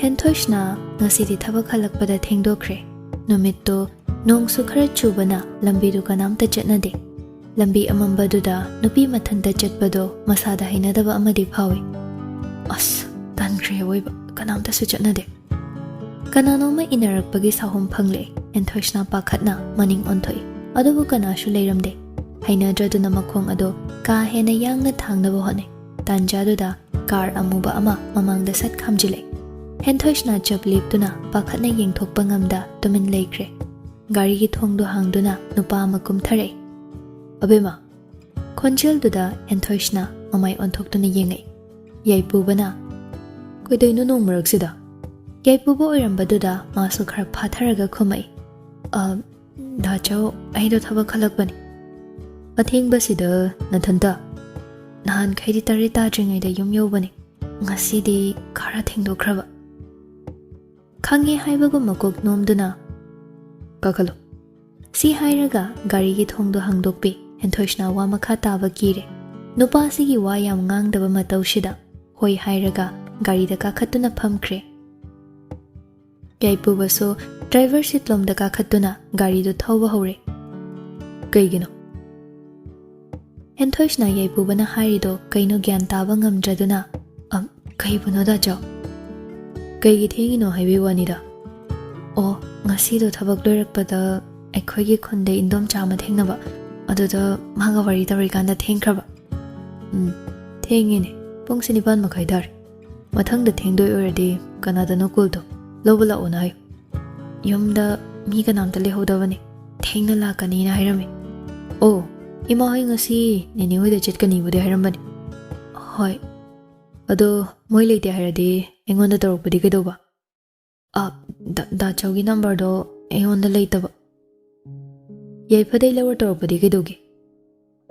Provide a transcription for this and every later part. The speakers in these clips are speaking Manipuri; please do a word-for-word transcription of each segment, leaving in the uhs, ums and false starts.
ꯍꯦꯟꯊꯣꯏꯁꯅ ꯉꯁꯤꯗꯤ ꯊꯕꯛ ꯍꯜꯂꯛꯄꯗ ꯊꯦꯡꯗꯣꯛꯈ꯭ꯔꯦ꯫ ꯅꯨꯃꯤꯠꯇꯣ ꯅꯣꯡꯁꯨ ꯈꯔ ꯆꯨꯕꯅ ꯂꯝꯕꯤꯗꯨ ꯀꯅꯥꯝꯇ ꯆꯠꯅꯗꯦ꯫ ꯂꯝꯕꯤ ꯑꯃꯝꯕꯗꯨꯗ ꯅꯨꯄꯤ ꯃꯊꯟꯇ ꯆꯠꯄꯗꯣ ꯃꯁꯥꯗ ꯍꯩꯅꯗꯕ ꯑꯃꯗꯤ ꯐꯥꯎꯏ꯫ "ꯑꯁ, ꯇꯟꯈ꯭ꯔꯦ ꯑꯋꯣꯏꯕ, ꯀꯅꯥꯝꯇꯁꯨ ꯆꯠꯅꯗꯦ꯫" ꯀꯅꯥꯅꯣꯝꯃ ꯏꯟꯅꯔꯛꯄꯒꯤ ꯁꯥꯍꯨꯝ ꯐꯪꯂꯦ꯫ ꯍꯦꯟꯊꯣꯏꯁꯅ ꯄꯥꯈꯠꯅ ꯃꯅꯤꯡ ꯑꯣꯟꯊꯣꯛꯏ, ꯑꯗꯨꯕꯨ ꯀꯅꯥꯁꯨ ꯂꯩꯔꯝꯗꯦ꯫ ꯍꯩꯅꯗ꯭ꯔꯗꯨꯅ ꯃꯈꯣꯡ ꯑꯗꯣ ꯀꯥ ꯍꯦꯟꯅ ꯌꯥꯡꯅ ꯊꯥꯡꯅꯕ ꯍꯣꯠꯅꯩ꯫ ꯇꯥꯟꯖꯥꯗꯨꯗ ꯀꯥꯔ ꯑꯃꯨꯕ ꯑꯃ ꯃꯃꯥꯡꯗ ꯁꯠ ꯈꯥꯝꯖꯤꯜꯂꯦ꯫ ꯍꯦꯟꯊꯣꯏꯁꯅ ꯆꯞ ꯂꯦꯞꯇꯨꯅ ꯄꯥꯈꯠꯅ ꯌꯦꯡꯊꯣꯛꯄ ꯉꯝꯗ ꯇꯨꯃꯤꯟ ꯂꯩꯈ꯭ꯔꯦ꯫ ꯒꯥꯔꯤꯒꯤ ꯊꯣꯡꯗꯨ ꯍꯥꯡꯗꯨꯅ ꯅꯨꯄꯥ ꯑꯃ ꯀꯨꯝꯊꯔꯛꯏ꯫ "ꯑꯕꯦꯝꯃ!" ꯈꯣꯟꯖꯦꯜꯗꯨꯗ ꯍꯦꯟꯊꯣꯏꯁꯅ ꯃꯃꯥꯏ ꯑꯣꯟꯊꯣꯛꯇꯨꯅ ꯌꯦꯡꯉꯛꯏ꯫ ꯌꯥꯏꯄꯨꯕꯅ, "ꯀꯩꯗꯧꯅꯣ ꯅꯣꯡ ꯃꯔꯛꯁꯤꯗ?" ꯌꯥꯏꯄꯨꯕ ꯑꯣꯏꯔꯝꯕꯗꯨꯗ ꯃꯥꯁꯨ ꯈꯔ ꯐꯥꯊꯔꯒ ꯈꯨꯝꯃꯛꯏ, "ꯑ, ꯗꯥꯆꯧ, ꯑꯩꯗꯣ ꯊꯕꯛ ꯍꯜꯂꯛꯄꯅꯤ꯫" "ꯑꯊꯦꯡꯕꯁꯤꯗ ꯅꯊꯟꯇ?" "ꯅꯍꯥꯟꯈꯩꯗꯤ ꯇꯔꯦꯠ ꯇꯥꯗ꯭ꯔꯤꯉꯩꯗ ꯌꯨꯝ ꯌꯧꯕꯅꯤ, ꯉꯁꯤꯗꯤ ꯈꯔ ꯊꯦꯡꯗꯣꯛꯈ꯭ꯔꯕ꯫" "ꯈꯪꯉꯦ" ꯍꯥꯏꯕꯒꯨꯝ ꯃꯀꯣꯛ ꯅꯣꯝꯗꯨꯅ, "ꯀꯥꯈꯠꯂꯣ꯫" ꯁꯤ ꯍꯥꯏꯔꯒ ꯒꯥꯔꯤꯒꯤ ꯊꯣꯡꯗꯣ ꯍꯥꯡꯗꯣꯛꯄꯤ꯫ ꯍꯦꯟꯊꯣꯏꯁꯅ ꯋꯥ ꯃꯈꯥ ꯇꯥꯕ ꯀꯤꯔꯦ꯫ ꯅꯨꯄꯥꯁꯤꯒꯤ ꯋꯥ ꯌꯥꯝ ꯉꯥꯡꯗꯕ ꯃꯇꯧꯁꯤꯗ ꯍꯣꯏ ꯍꯥꯏꯔꯒ ꯒꯥꯔꯤꯗ ꯀꯥꯈꯠꯇꯨꯅ ꯐꯝꯈ꯭ꯔꯦ꯫ ꯌꯥꯏꯄꯨꯕꯁꯨ ꯗ꯭ꯔꯥꯏꯚꯔ ꯁꯤꯠꯂꯣꯝꯗ ꯀꯥꯈꯠꯇꯨꯅ ꯒꯥꯔꯤꯗꯨ ꯊꯧꯕ ꯍꯧꯔꯦ꯫ "ꯀꯩꯒꯤꯅꯣ?" ꯍꯦꯟꯊꯣꯏꯁꯅ ꯌꯥꯏꯄꯨꯕꯅ ꯍꯥꯏꯔꯤꯗꯣ ꯀꯩꯅꯣ ꯒ꯭ꯌꯥꯟ ꯇꯥꯕ ꯉꯝꯗ꯭ꯔꯗꯨꯅ, "ꯑ, ꯀꯩꯕꯨꯅꯣ ꯗꯥꯆꯧ?" "ꯀꯩꯒꯤ ꯊꯦꯡꯉꯤꯅꯣ ꯍꯥꯏꯕꯒꯤ ꯋꯥꯅꯤꯗ꯫" "ꯑꯣ, ꯉꯁꯤꯗꯣ ꯊꯕꯛ ꯂꯣꯏꯔꯛꯄꯗ ꯑꯩꯈꯣꯏꯒꯤ ꯈꯨꯟꯗ ꯏꯟꯗꯣꯝꯆꯥ ꯑꯃ ꯊꯦꯡꯅꯕ, ꯑꯗꯨꯗ ꯃꯥꯒ ꯋꯥꯔꯤ ꯇꯧꯔꯤꯀꯥꯟꯗ ꯊꯦꯡꯈ꯭ꯔꯕ꯫" "ꯎꯝ, ꯊꯦꯡꯉꯤꯅꯦ, ꯄꯨꯡꯁꯦ ꯅꯤꯄꯥꯟ ꯃꯈꯥꯏ ꯇꯥꯔꯦ꯫ ꯃꯊꯪꯗ ꯊꯦꯡꯗꯣꯏ ꯑꯣꯏꯔꯗꯤ ꯀꯅꯥꯗꯅꯣ ꯀꯣꯜꯗꯣ ꯂꯧꯕ ꯂꯥꯛꯑꯣꯅ ꯍꯥꯏꯌꯨ꯫ ꯌꯨꯝꯗ ꯃꯤ ꯀꯅꯥꯝꯇ ꯂꯩꯍꯧꯗꯕꯅꯤ, ꯊꯦꯡꯅ ꯂꯥꯛꯀꯅꯤꯅ ꯍꯥꯏꯔꯝꯃꯤ꯫" "ꯑꯣ, ꯏꯃꯥ ꯍꯣꯏ ꯉꯁꯤ ꯅꯦꯅꯦ ꯍꯣꯏꯗ ꯆꯠꯀꯅꯤꯕꯨꯗꯤ ꯍꯥꯏꯔꯝꯕꯅꯤ꯫" "ꯍꯣꯏ, ꯑꯗꯣ ꯃꯣꯏ ꯂꯩꯇꯦ ꯍꯥꯏꯔꯗꯤ ꯑꯩꯉꯣꯟꯗ ꯇꯧꯔꯛꯄꯗꯤ ꯀꯩꯗꯧꯕ?" "ꯑ, ꯗꯥ, ꯗꯥꯆꯧꯒꯤ ꯅꯝꯕꯔꯗꯣ ꯑꯩꯉꯣꯟꯗ ꯂꯩꯇꯕ꯫" "ꯌꯥꯏꯐꯗꯩ ꯂꯧꯔ ꯇꯧꯔꯛꯄꯗꯤ ꯀꯩꯗꯧꯒꯦ?"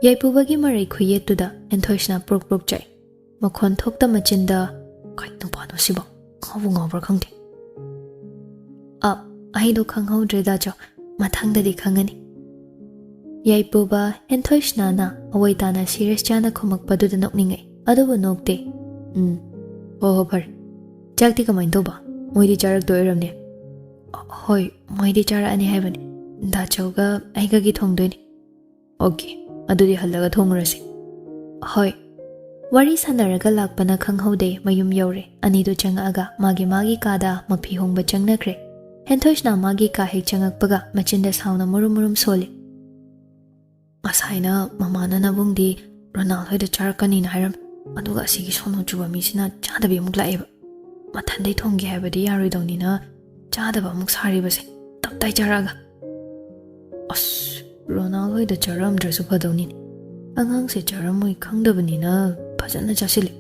ꯌꯥꯏꯄꯨꯕꯒꯤ ꯃꯔꯩ ꯈꯨꯌꯦꯠꯇꯨꯗ ꯍꯦꯟꯊꯣꯏꯁꯅ ꯄ꯭ꯔꯣꯛ ꯄ꯭ꯔꯣꯛ ꯆꯥꯛꯏ꯫ ꯃꯈꯣꯟ ꯊꯣꯛꯇ ꯃꯆꯤꯟꯗ, "ꯀꯩ ꯅꯨꯄꯥꯅꯣ ꯁꯤꯕꯣ? ꯉꯥꯎꯕꯨ ꯉꯥꯎꯕ꯭ꯔꯥ ꯈꯪꯗꯦ꯫" "ꯑ, ꯑꯩꯗꯣ ꯈꯪꯍꯧꯗ꯭ꯔꯦ ꯗꯥꯆꯧ, ꯃꯊꯪꯗꯗꯤ ꯈꯪꯉꯅꯤ꯫" ꯌꯥꯏꯄꯨꯕ ꯍꯦꯟꯊꯣꯏꯁꯅꯥꯅ ꯑꯋꯣꯏ ꯇꯥꯅ ꯁꯤꯔꯤꯌꯁ ꯆꯥꯅ ꯈꯨꯝꯃꯛꯄꯗꯨꯗ ꯅꯣꯛꯅꯤꯡꯉꯛꯏ, ꯑꯗꯨꯕꯨ ꯅꯣꯛꯇꯦ꯫ "ꯎꯝ, ꯍꯣ ꯍꯣ, ꯐꯔꯦ꯫ ꯆꯥꯛꯇꯤ ꯀꯃꯥꯏꯅ ꯇꯧꯕ? ꯃꯣꯏꯗꯤ ꯆꯥꯔꯛꯇꯣꯏ ꯑꯣꯏꯔꯝꯅꯦ꯫ "ꯍꯣꯏ, ꯃꯣꯏꯗꯤ ꯆꯥꯔꯛꯑꯅꯤ ꯍꯥꯏꯕꯅꯤ꯫ ꯗꯥꯆꯧꯒ ꯑꯩꯒꯒꯤ ꯊꯣꯡꯗꯣꯏꯅꯤ꯫" "ꯑꯣꯀꯦ, ꯑꯗꯨꯗꯤ ꯍꯜꯂꯒ ꯊꯣꯡꯉꯨꯔꯁꯤ꯫" "ꯍꯣꯏ꯫" ꯋꯥꯔꯤ ꯁꯥꯟꯅꯔꯒ ꯂꯥꯛꯄꯅ ꯈꯪꯍꯧꯗꯦ, ꯃꯌꯨꯝ ꯌꯧꯔꯦ꯫ ꯑꯅꯤꯗꯨ ꯆꯪꯉꯛꯑꯒ ꯃꯥꯒꯤ ꯃꯥꯒꯤ ꯀꯥꯗ ꯃꯐꯤ ꯍꯣꯡꯕ ꯆꯪꯅꯈ꯭ꯔꯦ꯫ ꯍꯦꯟꯊꯣꯏꯁꯅꯥ ꯃꯥꯒꯤ ꯀꯥ ꯍꯦꯛ ꯆꯪꯉꯛꯄꯒ ꯃꯆꯤꯟꯗ ꯁꯥꯎꯅ ꯃꯨꯔꯨꯝ ꯃꯨꯔꯨꯝ ꯁꯣꯜꯂꯤ꯫ "ꯉꯁꯥꯏꯅ ꯃꯃꯥꯅ ꯅꯕꯨꯡꯗꯤ ꯔꯣꯅꯥꯜ ꯍꯣꯏꯗ ꯆꯥꯔꯛꯀꯅꯤꯅ ꯍꯥꯏꯔꯝꯃꯤ, ꯑꯗꯨꯒ ꯑꯁꯤꯒꯤ ꯁꯣꯅꯣ ꯆꯨꯕ ꯃꯤꯁꯤꯅ ꯆꯥꯗꯕꯤ ꯑꯃꯨꯛ ꯂꯥꯛꯑꯦꯕ꯫ ꯃꯊꯟꯗꯩ ꯊꯣꯡꯒꯦ ꯍꯥꯏꯕꯗꯤ ꯌꯥꯔꯣꯏꯗꯧꯅꯤꯅ ꯆꯥꯗꯕ ꯑꯃꯨꯛ ꯁꯥꯔꯤꯕꯁꯦ, ꯇꯞꯇꯥꯏ ꯆꯥꯔꯛꯑꯒ꯫ ꯑꯁ, ꯔꯣꯅꯥꯜ ꯍꯣꯏꯗ ꯆꯥꯔꯝꯗ꯭ꯔꯁꯨ ꯐꯗꯧꯅꯤꯅꯦ꯫ ꯑꯉꯥꯡꯁꯦ ꯆꯥꯔꯝꯃꯣꯏ ꯈꯪꯗꯕꯅꯤꯅ ꯐꯖꯅ ꯆꯥꯁꯤꯜꯂꯦ꯫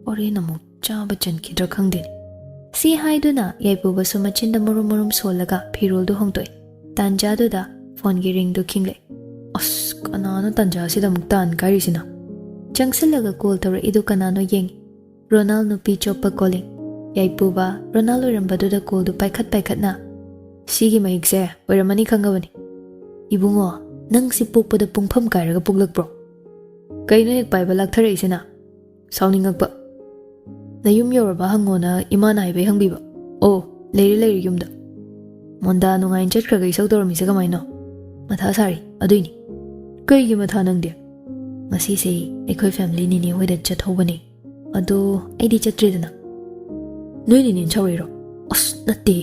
ꯍꯣꯔꯦꯟ ꯑꯃꯨꯛ ꯆꯥꯕ ꯆꯟꯈꯤꯗ꯭ꯔꯥ ꯈꯪꯗꯦꯅꯦ꯫" ꯁꯤ ꯍꯥꯏꯗꯨꯅ ꯌꯥꯏꯄꯨꯕꯁꯨ ꯃꯆꯤꯟꯗ ꯃꯨꯔꯨꯝ ꯃꯨꯔꯨꯝ ꯁꯣꯜꯂꯒ ꯐꯤꯔꯣꯜꯗꯨ ꯍꯣꯡꯗꯣꯛꯑꯦ꯫ ꯇꯥꯟꯖꯥꯗꯨꯗ ꯐꯣꯟꯒꯤ ꯔꯤꯡꯗꯨ ꯈꯤꯡꯂꯦ꯫ "ꯑꯁ, ꯀꯅꯥꯅꯣ ꯇꯥꯟꯖꯥꯁꯤꯗ ꯑꯃꯨꯛ ꯇꯥꯟ ꯀꯥꯏꯔꯤꯁꯤꯅ?" ꯆꯪꯁꯤꯜꯂꯒ ꯀꯣꯜ ꯇꯧꯔꯛꯏꯗꯨ ꯀꯅꯥꯅꯣ ꯌꯦꯡꯉꯤ꯫ ꯔꯣꯅꯥꯜ ꯅꯨꯄꯤ ꯆꯣꯞꯄ ꯀꯣꯂꯤꯡ꯫ ꯌꯥꯏꯄꯨꯕ, ꯔꯣꯅꯥꯜ ꯑꯣꯏꯔꯝꯕꯗꯨꯗ ꯀꯣꯜꯗꯨ ꯄꯥꯏꯈꯠ ꯄꯥꯏꯈꯠꯅ, "ꯁꯤꯒꯤ ꯃꯍꯤꯛꯁꯦ ꯑꯣꯏꯔꯝꯃꯅꯤ ꯈꯪꯉꯕꯅꯤ꯫ ꯏꯕꯨꯡꯉꯣ, ꯅꯪꯁꯤ ꯄꯣꯛꯄꯗ ꯄꯨꯡꯐꯝ ꯀꯥꯏꯔꯒ ꯄꯣꯛꯂꯛꯄ꯭ꯔꯣ? ꯀꯩꯅꯣ ꯍꯦꯛ ꯄꯥꯏꯕ ꯂꯥꯛꯊꯔꯛꯏꯁꯤꯅ? ꯁꯥꯎꯅꯤꯡꯉꯛꯄ꯫ ꯅꯌꯨꯝ ꯌꯧꯔꯕ ꯍꯪꯉꯣꯅ ꯏꯃꯥꯅ ꯍꯥꯏꯕꯩ ꯍꯪꯕꯤꯕ꯫ ꯑꯣ, ꯂꯩꯔꯦ ꯂꯩꯔꯦ ꯌꯨꯝꯗ꯫ ꯃꯣꯟꯗꯥ ꯅꯨꯡꯉꯥꯏꯅ ꯆꯠꯈ꯭ꯔꯒ ꯏꯁꯧ ꯇꯧꯔꯝꯃꯤꯁꯦ ꯀꯃꯥꯏꯅꯣ? ꯃꯊꯥ ꯁꯥꯔꯤ, ꯑꯗꯨꯏꯅꯤ꯫" "ꯀꯩꯒꯤ ꯃꯊꯥ ꯅꯪꯗꯤ?" "ꯉꯁꯤꯁꯦ ꯑꯩꯈꯣꯏ ꯐꯦꯃꯤꯂꯤ ꯅꯤꯅꯦ ꯍꯣꯏꯗ ꯆꯠꯍꯧꯕꯅꯦ꯫ ꯑꯗꯣ ꯑꯩꯗꯤ ꯆꯠꯇ꯭ꯔꯦꯗꯅ꯫" "ꯅꯣꯏ ꯅꯤꯅꯦꯅ ꯁꯥꯎꯔꯛꯏꯔꯣ?" "ꯑꯁ, ꯅꯠꯇꯦ꯫"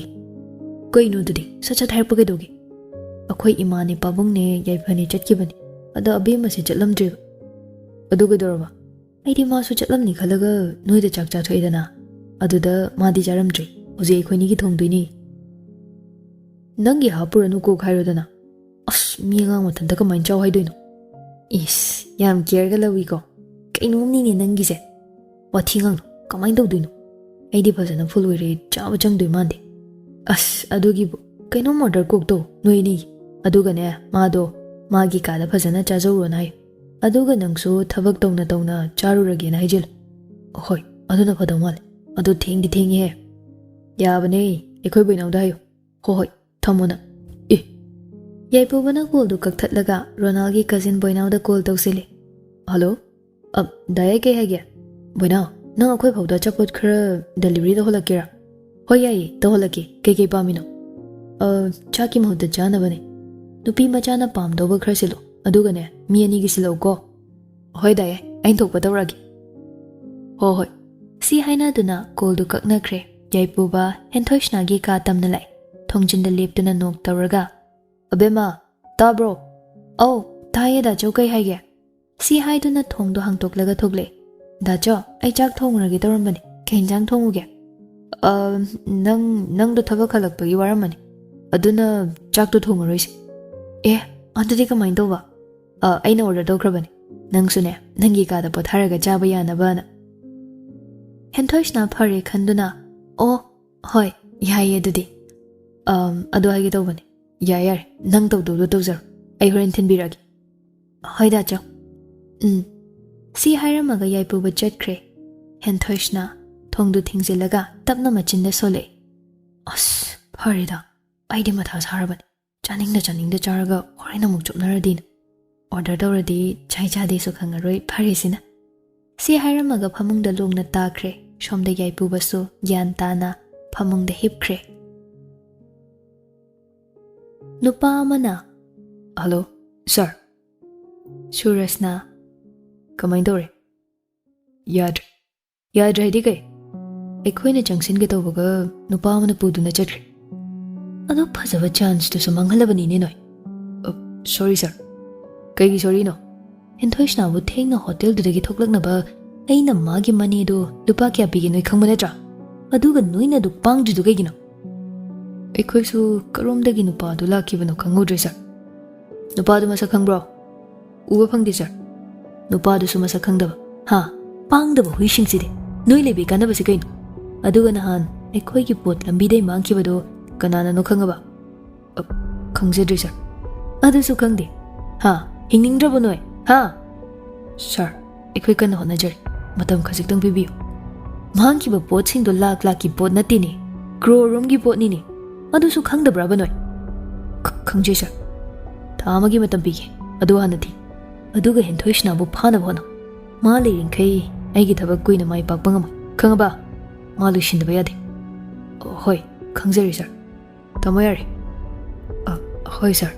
"ꯀꯩꯅꯣ ꯑꯗꯨꯗꯤ? ꯁꯠ ꯁꯠ ꯍꯥꯏꯔꯛꯄ ꯀꯩꯗꯧꯒꯦ?" "ꯑꯩꯈꯣꯏ ꯏꯃꯥꯅꯦ ꯄꯥꯕꯨꯡꯅꯦ ꯌꯥꯏꯐꯅꯦ ꯆꯠꯈꯤꯕꯅꯦ꯫ ꯑꯗꯣ ꯑꯕꯦꯝꯃꯁꯦ ꯆꯠꯂꯝꯗ꯭ꯔꯦꯕ꯫" "ꯑꯗꯨ ꯀꯩꯗꯧꯔꯕ?" "ꯑꯩꯗꯤ ꯃꯥꯁꯨ ꯆꯠꯂꯝꯅꯤ ꯈꯜꯂꯒ ꯅꯣꯏꯗ ꯆꯥꯛ ꯆꯥꯊꯣꯛꯑꯦꯗꯅ꯫ ꯑꯗꯨꯗ ꯃꯥꯗꯤ ꯆꯥꯔꯝꯗ꯭ꯔꯦ꯫ ꯍꯧꯖꯤꯛ ꯑꯩꯈꯣꯏꯅꯤꯒꯤ ꯊꯣꯡꯗꯣꯏꯅꯤ꯫" "ꯅꯪꯒꯤ ꯍꯥꯞꯄꯨꯔꯅꯨ ꯀꯣꯛ ꯍꯥꯏꯔꯣꯗꯅ꯫" "ꯑꯁ, ꯃꯤ ꯑꯉꯥꯡ ꯃꯊꯟꯇ ꯀꯃꯥꯏꯅ ꯆꯥꯎ ꯍꯥꯏꯗꯣꯏꯅꯣ?" "ꯏꯁ, ꯌꯥꯝ ꯀꯦꯌꯔꯒ ꯂꯧꯏꯀꯣ꯫ ꯀꯩꯅꯣꯝꯅꯤꯅꯦ ꯅꯪꯒꯤꯁꯦ꯫ ꯋꯥꯊꯤ ꯉꯥꯡꯅꯨ꯫ ꯀꯃꯥꯏꯅ ꯇꯧꯗꯣꯏꯅꯣ? ꯑꯩꯗꯤ ꯐꯖꯅ ꯐꯨꯜ ꯑꯣꯏꯔꯦ, ꯆꯥꯕ ꯆꯪꯗꯣꯏ ꯃꯥꯟꯗꯦ꯫" "ꯑꯁ, ꯑꯗꯨꯒꯤꯕꯨ ꯀꯩꯅꯣꯝ ꯑꯣꯔꯗꯔ ꯀꯣꯛ ꯇꯧ ꯅꯣꯏ ꯑꯅꯤꯒꯤ꯫ ꯑꯗꯨꯒꯅꯦ, ꯃꯥꯗꯣ ꯃꯥꯒꯤ ꯀꯥꯗ ꯐꯖꯅ ꯆꯥꯖꯧꯔꯣꯅ ꯍꯥꯏꯌꯨ꯫ ꯑꯗꯨꯒ ꯅꯪꯁꯨ ꯊꯕꯛ ꯇꯧꯅ ꯇꯧꯅ ꯆꯥꯔꯨꯔꯒꯦꯅ ꯍꯥꯏꯖꯤꯜꯂꯨ꯫" "ꯍꯣꯏ, ꯑꯗꯨꯅ ꯐꯗꯧ ꯃꯥꯜꯂꯦ꯫ ꯑꯗꯣ ꯊꯦꯡꯗꯤ ꯊꯦꯡꯉꯤꯍꯦ꯫" "ꯌꯥꯕꯅꯦ, ꯑꯩꯈꯣꯏ ꯕꯣꯏꯅꯥꯎꯗ ꯍꯥꯏꯌꯨ꯫" "ꯍꯣ ꯍꯣꯏ, ꯊꯝꯃꯣ ꯅꯪ꯫" "ꯑꯦ꯫" ꯌꯥꯏꯄꯨꯕꯅ ꯀꯣꯜꯗꯨ ꯀꯛꯊꯠꯂꯒ ꯔꯣꯅꯥꯜꯒꯤ ꯀꯖꯤꯟ ꯕꯣꯏꯅꯥꯎꯗ ꯀꯣꯜ ꯇꯧꯁꯤꯜꯂꯦ꯫ "ꯍꯜꯂꯣ꯫ ꯑ, ꯗꯥ ꯌꯥꯏ, ꯀꯩ ꯍꯥꯏꯒꯦ?" "ꯕꯣꯏꯅꯥꯎ, ꯅꯪ ꯑꯩꯈꯣꯏ ꯐꯥꯎꯗ ꯑꯆꯥꯄꯣꯠ ꯈꯔ ꯗꯦꯂꯤꯚꯔꯤ ꯇꯧꯍꯜꯂꯛꯀꯦꯔꯥ? ꯍꯣꯏ, ꯌꯥꯏꯌꯦ, ꯇꯧꯍꯜꯂꯛꯀꯦ꯫ ꯀꯩꯀꯩ ꯄꯥꯝꯃꯤꯅꯣ? ꯑ, ꯆꯥꯛꯀꯤ ꯃꯍꯨꯠꯇ ꯆꯥꯅꯕꯅꯦ꯫ ꯅꯨꯄꯤ ꯃꯆꯥꯅ ꯄꯥꯝꯗꯧꯕ ꯈꯔ ꯁꯤꯜꯂꯣ, ꯑꯗꯨꯒꯅꯦ, ꯃꯤ ꯑꯅꯤꯒꯤ ꯁꯤꯜꯂꯛꯎꯀꯣ꯫ ꯍꯣꯏ ꯗꯥ, ꯌꯥꯏ, ꯑꯩꯅ ꯊꯣꯛꯄ ꯇꯧꯔꯛꯑꯒꯦ꯫ ꯍꯣ ꯍꯣꯏ꯫ ꯁꯤ ꯍꯥꯏꯅꯗꯨꯅ ꯀꯣꯜꯗꯨ ꯀꯛꯅꯈ꯭ꯔꯦ꯫ ꯌꯥꯏꯄꯨꯕ ꯍꯦꯟꯊꯣꯏꯁꯅꯥꯒꯤ ꯀꯥ ꯇꯝꯅ ꯂꯥꯛꯑꯦ꯫ ꯊꯣꯡꯖꯤꯟꯗ ꯂꯦꯞꯇꯨꯅ ꯅꯣꯛ ꯇꯧꯔꯒ, "ꯑꯕꯦꯝꯃ, ꯇꯥꯕ꯭ꯔꯣ?" "ꯑꯧ, ꯇꯥꯏꯌꯦ ꯗꯥꯆꯧ, ꯀꯩ ꯍꯥꯏꯒꯦ?" ꯁꯤ ꯍꯥꯏꯗꯨꯅ ꯊꯣꯡꯗꯣ ꯍꯥꯡꯇꯣꯛꯂꯒ ꯊꯣꯛꯂꯛꯑꯦ꯫ "ꯗꯥꯆꯧ, ꯑꯩ ꯆꯥꯛ ꯊꯣꯡꯉꯨꯔꯒꯦ ꯇꯧꯔꯝꯕꯅꯦ꯫ ꯀꯩ ꯍꯦꯟꯖꯥꯡ ꯊꯣꯡꯉꯨꯒꯦ?" "ꯑ, ꯅꯪ, ꯅꯪꯗꯣ ꯊꯕꯛ ꯍꯜꯂꯛꯄꯒꯤ ꯋꯥꯔꯝꯃꯅꯤ꯫ ꯑꯗꯨꯅ ꯆꯥꯛꯇꯣ ꯊꯣꯡꯉꯔꯣꯏꯁꯦ꯫" "ꯑꯦ, ꯑꯗꯨꯗꯤ ꯀꯃꯥꯏꯅ ꯇꯧꯕ?" "ꯑ, ꯑꯩꯅ ꯑꯣꯔꯗꯔ ꯇꯧꯈ꯭ꯔꯕꯅꯦ꯫ ꯅꯪꯁꯨꯅꯦ, ꯅꯪꯒꯤ ꯀꯥꯗ ꯄꯣꯊꯥꯔꯒ ꯆꯥꯕ ꯌꯥꯅꯕꯅ꯫" ꯍꯦꯟꯊꯣꯏꯁꯅꯥ ꯐꯔꯦ ꯈꯟꯗꯨꯅ, "ꯑꯣ, ꯍꯣꯏ, ꯌꯥꯏꯌꯦ ꯑꯗꯨꯗꯤ꯫ ꯑꯝ, ꯑꯗꯨ ꯍꯥꯏꯒꯦ ꯇꯧꯕꯅꯦ꯫ ꯌꯥꯔꯦ, ꯌꯥꯔꯦ, ꯅꯪ ꯇꯧꯗꯧꯗꯣ ꯇꯧꯖꯔꯣ꯫ ꯑꯩ ꯍꯣꯔꯦꯟ ꯊꯤꯟꯕꯤꯔꯛꯑꯒꯦ꯫" "ꯍꯣꯏ ꯗꯥꯆꯧ꯫" "ꯎꯝ꯫" ꯁꯤ ꯍꯥꯏꯔꯝꯃꯒ ꯌꯥꯏꯄꯨꯕ ꯆꯠꯈ꯭ꯔꯦ꯫ ꯍꯦꯟꯊꯣꯏꯁꯅꯥ ꯊꯣꯡꯗꯨ ꯊꯤꯡꯖꯤꯜꯂꯒ ꯇꯞꯅ ꯃꯆꯤꯟꯗ ꯁꯣꯜꯂꯛꯑꯦ꯫ "ꯑꯁ, ꯐꯔꯦꯗ, ꯑꯩꯗꯤ ꯃꯊꯥ ꯁꯥꯔꯕꯅꯤ꯫ ꯆꯥꯅꯤꯡꯗ ꯆꯥꯅꯤꯡꯗ ꯆꯥꯔꯒ ꯍꯣꯔꯦꯟ ꯑꯃꯨꯛ ꯆꯣꯞꯅꯔꯗꯤꯅ꯫ ꯑꯣꯔꯗꯔ ꯇꯧꯔꯗꯤ ꯆꯥꯏ ꯆꯥꯗꯦꯁꯨ ꯈꯪꯉꯔꯣꯏ, ꯐꯔꯦꯁꯤꯅ꯫" ꯁꯤ ꯍꯥꯏꯔꯝꯃꯒ ꯐꯃꯨꯡꯗ ꯂꯣꯡꯅ ꯇꯥꯈ꯭ꯔꯦ꯫ ꯁꯣꯝꯗ ꯌꯥꯏꯄꯨꯕꯁꯨ ꯒ꯭ꯌꯥꯟ ꯇꯥꯅ ꯐꯃꯨꯡꯗ ꯍꯤꯞꯈ꯭ꯔꯦ꯫ ꯅꯨꯄꯥ ꯑꯃꯅ, "ꯍꯜꯂꯣ, ꯁꯥꯔ꯫" ꯁꯨꯔꯖꯅ, "ꯀꯃꯥꯏꯅ ꯇꯧꯔꯦ?" "ꯌꯥꯗ꯭ꯔꯦ꯫" "ꯌꯥꯗ꯭ꯔꯦ ꯍꯥꯏꯗꯤ ꯀꯩ?" "ꯑꯩꯈꯣꯏꯅ ꯆꯪꯁꯤꯟꯒꯦ ꯇꯧꯕꯒ ꯅꯨꯄꯥ ꯑꯃꯅ ꯄꯨꯗꯨꯅ ꯆꯠꯈ꯭ꯔꯦ꯫ ꯑꯗꯨ ꯐꯖꯕ ꯆꯥꯟꯁꯇꯨꯁꯨ ꯃꯥꯡꯍꯜꯂꯕꯅꯤꯅꯦ ꯅꯣꯏ꯫" "ꯑ, ꯁꯣꯔꯤ ꯁꯥꯔ꯫" "ꯀꯩꯒꯤ ꯁꯣꯔꯤꯅꯣ?" "ꯍꯦꯟꯊꯣꯏꯁꯅꯥꯕꯨ ꯊꯦꯡꯅ ꯍꯣꯇꯦꯜꯗꯨꯗꯒꯤ ꯊꯣꯛꯂꯛꯅꯕ ꯑꯩꯅ ꯃꯥꯒꯤ ꯃꯅꯤꯗꯨ ꯂꯨꯄꯥ ꯀꯌꯥ ꯄꯤꯒꯦ ꯅꯣꯏ ꯈꯪꯕ ꯅꯠꯇ꯭ꯔꯥ? ꯑꯗꯨꯒ ꯅꯣꯏꯅ ꯑꯗꯨ ꯄꯥꯡꯗ꯭ꯔꯤꯗꯨ ꯀꯩꯒꯤꯅꯣ?" "ꯑꯩꯈꯣꯏꯁꯨ ꯀꯔꯣꯝꯗꯒꯤ ꯅꯨꯄꯥꯗꯨ ꯂꯥꯛꯈꯤꯕꯅꯣ ꯈꯪꯍꯧꯗ꯭ꯔꯦ ꯁꯥꯔ꯫" "ꯅꯨꯄꯥꯗꯨ ꯃꯁꯛ ꯈꯪꯕ꯭ꯔꯣ?" "ꯎꯕ ꯐꯪꯗꯦ ꯁꯥꯔ꯫" "ꯅꯨꯄꯥꯗꯨꯁꯨ ꯃꯁꯛ ꯈꯪꯗꯕ? ꯍꯥ? ꯄꯥꯡꯗꯕ ꯍꯨꯏꯁꯤꯡꯁꯤꯗꯤ꯫ ꯅꯣꯏ ꯂꯩꯕꯩ ꯀꯥꯟꯅꯕꯁꯤ ꯀꯩꯅꯣ? ꯑꯗꯨꯒ ꯅꯍꯥꯟ ꯑꯩꯈꯣꯏꯒꯤ ꯄꯣꯠ ꯂꯝꯕꯤꯗꯩ ꯃꯥꯡꯈꯤꯕꯗꯣ ꯀꯅꯥꯅꯅꯣ ꯈꯪꯉꯕ?" "ꯑ, ꯈꯪꯖꯗ꯭ꯔꯦ ꯁꯥꯔ꯫" "ꯑꯗꯨꯁꯨ ꯈꯪꯗꯦ? ꯍꯥ? ꯍꯤꯡꯅꯤꯡꯗ꯭ꯔꯕꯣ ꯅꯣꯏ? ꯍꯥ?" "ꯁꯥꯔ, ꯑꯩꯈꯣꯏ ꯀꯟꯅ ꯍꯣꯠꯅꯖꯔꯤ꯫ ꯃꯇꯝ ꯈꯖꯤꯛꯇꯪ ꯄꯤꯕꯤꯌꯨ꯫" "ꯃꯥꯡꯈꯤꯕ ꯄꯣꯠꯁꯤꯡꯗꯣ ꯂꯥꯛ ꯂꯥꯛꯀꯤ ꯄꯣꯠ ꯅꯠꯇꯦꯅꯦ, ꯀ꯭ꯔꯣꯔ ꯔꯣꯝꯒꯤ ꯄꯣꯠꯅꯤꯅꯦ꯫ ꯑꯗꯨꯁꯨ ꯈꯪꯗꯕ꯭ꯔꯕ ꯅꯣꯏ?" "ꯈ-, ꯈꯪꯖꯩ ꯁꯥꯔ꯫ ꯊꯥ ꯑꯃꯒꯤ ꯃꯇꯝ ꯄꯤꯒꯦ, ꯑꯗꯨ ꯍꯥꯟꯅ ꯊꯤ꯫ ꯑꯗꯨꯒ ꯍꯦꯟꯊꯣꯏꯁꯅꯥꯕꯨ ꯐꯥꯅꯕ ꯍꯣꯠꯅꯧ꯫ ꯃꯥ ꯂꯩꯔꯤꯡꯈꯩ ꯑꯩꯒꯤ ꯊꯕꯛ ꯀꯨꯏꯅ ꯃꯥꯏ ꯄꯥꯛꯄ ꯉꯝꯃꯣꯏ, ꯈꯪꯉꯕ? ꯃꯥ ꯂꯣꯏꯁꯤꯟꯗꯕ ꯌꯥꯗꯦ꯫ "ꯑꯣ, ꯍꯣꯏ, ꯈꯪꯖꯔꯦ ꯁꯥꯔ꯫ ꯇꯥꯃꯣ, ꯌꯥꯔꯦ꯫" "ꯑ, ꯍꯣꯏ ꯁꯥꯔ꯫"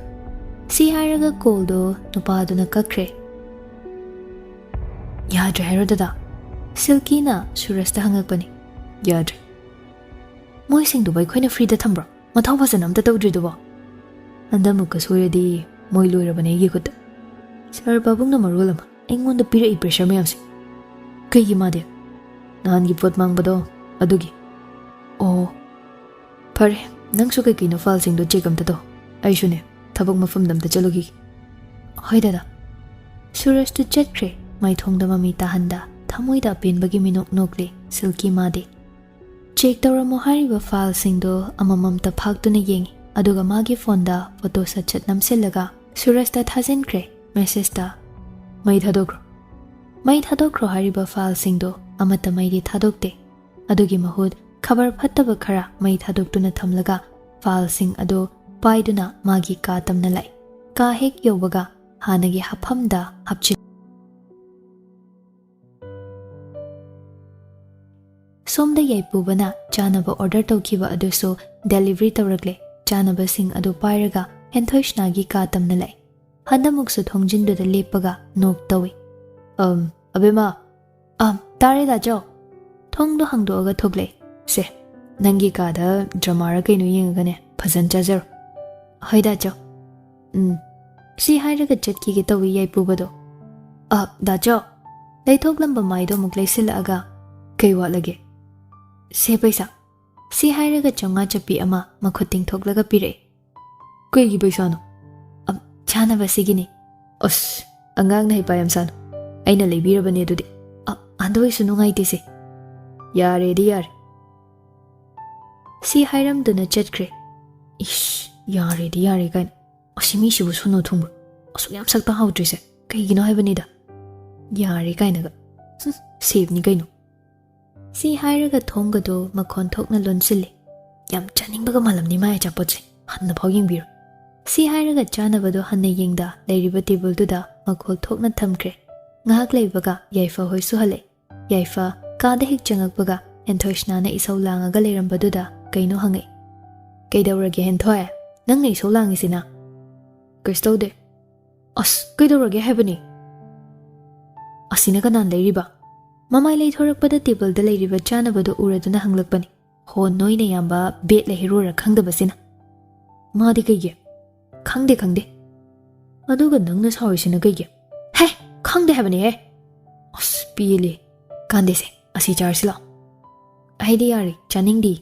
ꯁꯤ ꯍꯥꯏꯔꯒ ꯀꯣꯜꯗꯣ ꯅꯨꯄꯥꯗꯨꯅ ꯀꯛꯈ꯭ꯔꯦ꯫ "ꯌꯥꯗ꯭ꯔꯦ ꯍꯥꯏꯔꯣ ꯗꯗꯥ?" ꯁꯤꯜꯀꯤꯅ ꯁꯨꯔꯖꯇ ꯍꯪꯉꯛꯄꯅꯤ꯫ "ꯌꯥꯗ꯭ꯔꯦ꯫" "ꯃꯣꯏꯁꯤꯡꯗꯨꯕꯨ ꯑꯩꯈꯣꯏꯅ ꯐ꯭ꯔꯤꯗ ꯊꯝꯕ꯭ꯔꯣ? ꯃꯊꯧ ꯐꯖꯅ ꯑꯝꯇ ꯇꯧꯗ꯭ꯔꯤꯗꯨꯕꯣ?" "ꯍꯟꯗꯛꯃꯨꯛꯀ ꯁꯣꯏꯔꯗꯤ ꯃꯣꯏ ꯂꯣꯏꯔꯕꯅꯦ ꯑꯩꯒꯤ ꯈꯨꯠꯇ꯫ ꯁꯥꯔ ꯄꯥꯕꯨꯡꯅ ꯃꯔꯣꯜ ꯑꯃ ꯑꯩꯉꯣꯟꯗ ꯄꯤꯔꯛꯏ ꯄ꯭ꯔꯦꯁꯔ ꯃꯌꯥꯝꯁꯦ꯫" "ꯀꯩꯒꯤ ꯃꯥꯗꯤ?" "ꯅꯍꯥꯟꯒꯤ ꯄꯣꯠ ꯃꯥꯡꯕꯗꯣ, ꯑꯗꯨꯒꯤ꯫" "ꯑꯣ, ꯐꯔꯦ, ꯅꯪꯁꯨ ꯀꯩꯀꯩꯅꯣ ꯐꯥꯏꯜꯁꯤꯡꯗꯣ ꯆꯦꯛ ꯑꯝꯇ ꯇꯧ꯫ ꯑꯩꯁꯨꯅꯦ, ꯊꯕꯛ ꯃꯐꯝꯗ ꯑꯝꯇ ꯆꯠꯂꯨꯈꯤꯒꯦ꯫" "ꯍꯣꯏ ꯗꯗꯥ꯫" ꯁꯨꯔꯖꯇꯨ ꯆꯠꯈ꯭ꯔꯦ꯫ ꯃꯥꯏꯊꯣꯡꯗ ꯃꯃꯤ ꯇꯥꯍꯟꯗ ꯊꯃꯣꯏꯗ ꯑꯄꯦꯟꯕꯒꯤ ꯃꯤꯅꯣꯛ ꯅꯣꯛꯂꯤ ꯁꯤꯜꯀꯤ ꯃꯥꯗꯤ꯫ "ꯆꯦꯛ ꯇꯧꯔꯝꯃꯣ" ꯍꯥꯏꯔꯤꯕ ꯐꯥꯏꯜꯁꯤꯡꯗꯣ ꯑꯃꯃꯝꯇ ꯐꯥꯛꯇꯨꯅ ꯌꯦꯡꯉꯤ, ꯑꯗꯨꯒ ꯃꯥꯒꯤ ꯐꯣꯟꯗ ꯐꯣꯇꯣ ꯁꯠ ꯁꯠ ꯅꯝꯁꯤꯜꯂꯒ ꯁꯨꯔꯖꯇ ꯊꯥꯖꯤꯟꯈ꯭ꯔꯦ ꯃꯦꯁꯦꯖꯇ꯫ "ꯃꯩ ꯊꯥꯗꯣꯛꯈ꯭ꯔꯣ, ꯃꯩ ꯊꯥꯗꯣꯛꯈ꯭ꯔꯣ" ꯍꯥꯏꯔꯤꯕ ꯐꯥꯏꯜꯁꯤꯡꯗꯣ ꯑꯃꯠꯇ ꯃꯩꯗꯤ ꯊꯥꯗꯣꯛꯇꯦ꯫ ꯑꯗꯨꯒꯤ ꯃꯍꯨꯠ ꯈꯕꯔ ꯐꯠꯇꯕ ꯈꯔ ꯃꯩ ꯊꯥꯗꯣꯛꯇꯨꯅ ꯊꯝꯂꯒ ꯐꯥꯏꯜꯁꯤꯡ ꯑꯗꯨ ꯄꯥꯏꯗꯨꯅ ꯃꯥꯒꯤ ꯀꯥ ꯇꯝꯅ ꯂꯥꯛꯏ꯫ ꯀꯥ ꯍꯦꯛ ꯌꯧꯕꯒ ꯍꯥꯟꯅꯒꯤ ꯍꯥꯞꯐꯝꯗ ꯍꯥꯞꯆꯤꯟ꯫ ꯁꯣꯝꯗ ꯌꯥꯏꯄꯨꯕꯅ ꯆꯥꯅꯕ ꯑꯣꯔꯗꯔ ꯇꯧꯈꯤꯕ ꯑꯗꯨꯁꯨ ꯗꯦꯂꯤꯚꯔꯤ ꯇꯧꯔꯛꯂꯦ꯫ ꯆꯥꯅꯕꯁꯤꯡ ꯑꯗꯨ ꯄꯥꯏꯔꯒ ꯍꯦꯟꯊꯣꯏꯁꯅꯥꯒꯤ ꯀꯥ ꯇꯝꯅ ꯂꯥꯛꯏ꯫ ꯍꯟꯗꯃꯨꯛꯁꯨ ꯊꯣꯡꯖꯤꯟꯗꯨꯗ ꯂꯦꯞꯄꯒ ꯅꯣꯛ ꯇꯧꯏ꯫ "ꯑꯝ, ꯑꯕꯦꯝꯃ!" "ꯑꯝ, ꯇꯥꯔꯦ ꯗꯥꯆꯧ꯫" ꯊꯣꯡꯗꯣ ꯍꯥꯡꯗꯣꯛꯑꯒ ꯊꯣꯛꯂꯛꯏ꯫ "ꯁꯦ, ꯅꯪꯒꯤ ꯀꯥꯗ ꯗ꯭ꯔꯃꯥꯔ ꯀꯩꯅꯣ ꯌꯦꯡꯉꯒꯅꯦ ꯐꯖꯅ ꯆꯥꯖꯔꯣ꯫" "ꯍꯣꯏ ꯗꯥꯆꯧ꯫" "ꯎꯝ, ꯁꯤ ꯍꯥꯏꯔꯒ ꯆꯠꯈꯤꯒꯦ ꯇꯧꯏ ꯌꯥꯏꯄꯨꯕꯗꯣ꯫" "ꯑ, ꯗꯥꯆꯧ!" ꯂꯩꯊꯣꯛꯂꯝꯕ ꯃꯥꯏꯗꯣ ꯑꯃꯨꯛ ꯂꯩꯁꯤꯜꯂꯛꯑꯒ, "ꯀꯩ ꯋꯥꯠꯂꯒꯦ?" "ꯁꯦ ꯄꯩꯁꯥ꯫" ꯁꯤ ꯍꯥꯏꯔꯒ ꯆꯥꯝꯃꯉꯥ ꯆꯠꯄꯤ ꯑꯃ ꯃꯈꯨꯠ ꯇꯤꯡꯊꯣꯛꯂꯒ ꯄꯤꯔꯛꯏ꯫ "ꯀꯩꯒꯤ ꯄꯩꯁꯥꯅꯣ?" "ꯑ, ꯆꯥꯅꯕꯁꯤꯒꯤꯅꯤ꯫" "ꯑꯁ, ꯑꯉꯥꯡꯅ ꯍꯩꯄꯥ ꯌꯥꯝ ꯁꯥꯅꯨ꯫ ꯑꯩꯅ ꯂꯩꯕꯤꯔꯕꯅꯦ ꯑꯗꯨꯗꯤ꯫" "ꯑ, ꯑꯗꯨ ꯑꯣꯏꯁꯨ ꯅꯨꯡꯉꯥꯏꯇꯦꯁꯦ꯫" "ꯌꯥꯔꯦꯗꯤ ꯌꯥꯔꯦ꯫" ꯁꯤ ꯍꯥꯏꯔꯝꯗꯨꯅ ꯆꯠꯈ꯭ꯔꯦ꯫ "ꯏꯁ, ꯌꯥꯔꯦꯗꯤ ꯌꯥꯔꯦ" ꯀꯥꯏꯅ꯫ ꯑꯁꯤ ꯃꯤꯁꯤꯕꯨ ꯁꯣꯅꯣ ꯊꯨꯡꯕ꯭ꯔꯣ? ꯑꯁꯨꯛ ꯌꯥꯝ ꯁꯛꯇ ꯍꯥꯎꯇ꯭ꯔꯤꯁꯦ ꯀꯩꯒꯤꯅꯣ ꯍꯥꯏꯕꯅꯤꯗ꯫ "ꯌꯥꯔꯦ" ꯀꯥꯏꯅꯒ꯫ ꯍꯨꯝ, ꯁꯦꯞꯅꯤ ꯀꯩꯅꯣ꯫ ꯁꯤ ꯍꯥꯏꯔꯒ ꯊꯣꯡꯒꯗꯣ ꯃꯈꯣꯟ ꯊꯣꯛꯅ ꯂꯣꯟꯁꯤꯜꯂꯤ꯫ "ꯌꯥꯝ ꯆꯥꯅꯤꯡꯕꯒ ꯃꯥꯜꯂꯝꯅꯤ ꯃꯥꯏ ꯑꯆꯥꯄꯣꯠꯁꯦ꯫ ꯍꯟꯅꯐꯥꯎ ꯌꯦꯡꯕꯤꯔꯣ꯫" ꯁꯤ ꯍꯥꯏꯔꯒ ꯆꯥꯅꯕꯗꯣ ꯍꯟꯅ ꯌꯦꯡꯗ ꯂꯩꯔꯤꯕ ꯇꯦꯕꯜꯗꯨꯗ ꯃꯈꯣꯜ ꯊꯣꯛꯅ ꯊꯝꯈ꯭ꯔꯦ꯫ ꯉꯥꯏꯍꯥꯛ ꯂꯩꯕꯒ ꯌꯥꯏꯐ ꯍꯣꯏꯁꯨ ꯍꯜꯂꯛꯑꯦ꯫ ꯌꯥꯏꯐ ꯀꯥꯗ ꯍꯦꯛ ꯆꯪꯉꯛꯄꯒ ꯍꯦꯟꯊꯣꯏꯁꯅꯥꯅ ꯏꯁꯧ ꯂꯥꯡꯉꯒ ꯂꯩꯔꯝꯕꯗꯨꯗ ꯀꯩꯅꯣ ꯍꯪꯉꯛꯏ꯫ "ꯀꯩꯗꯧꯔꯒꯦ ꯍꯦꯟꯊꯣꯏ? ꯅꯪꯅ ꯏꯁꯧ ꯂꯥꯡꯉꯤꯁꯤꯅ?" "ꯀꯩꯁꯨ ꯇꯧꯗꯦ꯫" "ꯑꯁ, ꯀꯩꯗꯧꯔꯒꯦ ꯍꯥꯏꯕꯅꯤ?" "ꯑꯁꯤꯅ ꯀꯅꯥꯅ ꯂꯩꯔꯤꯕ?" ꯃꯃꯥꯏ ꯂꯩꯊꯣꯔꯛꯄꯗ ꯇꯦꯕꯜꯗ ꯂꯩꯔꯤꯕ ꯆꯥꯅꯕꯗꯨ ꯎꯔꯗꯨꯅ ꯍꯪꯂꯛꯄꯅꯤ꯫ "ꯍꯣ, ꯅꯣꯏꯅ ꯌꯥꯝꯕ ꯕꯦꯠ ꯂꯩꯍꯩꯔꯣꯔ ꯈꯪꯗꯕꯁꯤꯅ꯫" "ꯃꯥꯗꯤ ꯀꯩꯒꯤ?" "ꯈꯪꯗꯦ, ꯈꯪꯗꯦ꯫" "ꯑꯗꯨꯒ ꯅꯪꯅ ꯁꯥꯎꯔꯤꯁꯤꯅ ꯀꯩꯒꯤ?" "ꯍꯦ, ꯈꯪꯗꯦ ꯍꯥꯏꯕꯅꯤꯍꯦ꯫" "ꯑꯁ, ꯄꯦꯜꯂꯦ꯫ ꯀꯥꯟꯗꯦꯁꯦ, ꯑꯁꯤ ꯆꯥꯔꯁꯤ ꯂꯥꯛꯑꯣ꯫" "ꯑꯩꯗꯤ ꯌꯥꯔꯦ, ꯆꯥꯅꯤꯡꯗꯦ꯫